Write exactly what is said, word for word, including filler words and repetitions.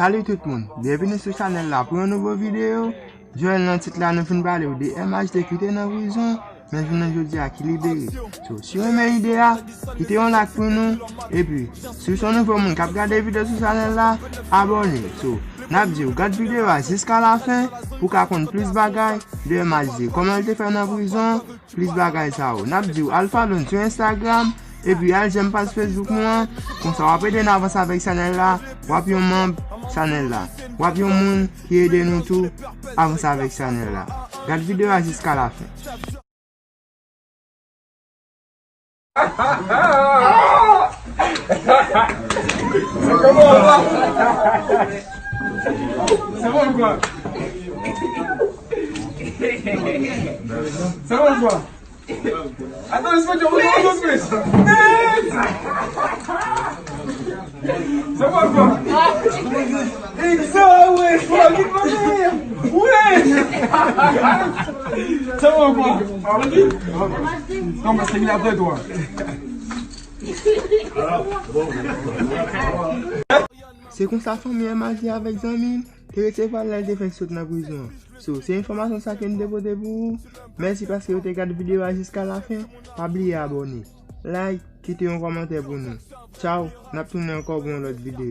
Salut tout moun, byenvini sou chanèl la pou yon nouvo videyo. Joel, nan tit la nou fin pale w de M H D ki te nan prizon, men jounen jodi a ki libere. So, si w renmen ide a, kite yon like pou nou. Epi, si w se yon nouvo moun k ap gade videyo sou chanèl la, abòne. So, n ap di w gad videyo a jiska lafen pou w ka konn plis bagay de M H D, kòman l te fè nan prizon, plis bagay sa yo. N ap di w al follow n sou Instagram, epi al j'aime paj Facebook nou an. Konsa w ap ede n avanse avèk chanèl la, w ap yon manm chanèl la, w ap yon moun ki ede nou tou avanse avèk chanèl la. Gad videyo a jiska lafen. C'est bon ou quoi? C'est bon ou quoi? Attends, laisse-moi dire, on est tous, mais... C'est bon ou quoi? Exa, ouais, c'est la vie de ma mère. Ouais. C'est bon ou quoi? Comment c'est qu'il a après toi? Se konsa fanmi M H D avèk zanmi l te resevwa l lè l te fèk sot nan prizon an. So, se enfòmasyon sa ke m te pote pou ou. Mèsi paske w te gad videyo a jiska lafen. Pa bliye abòne, like, kite yon kòmantè pou nou. Tchaw, n ap tounen ankò pou yon lòt videyo.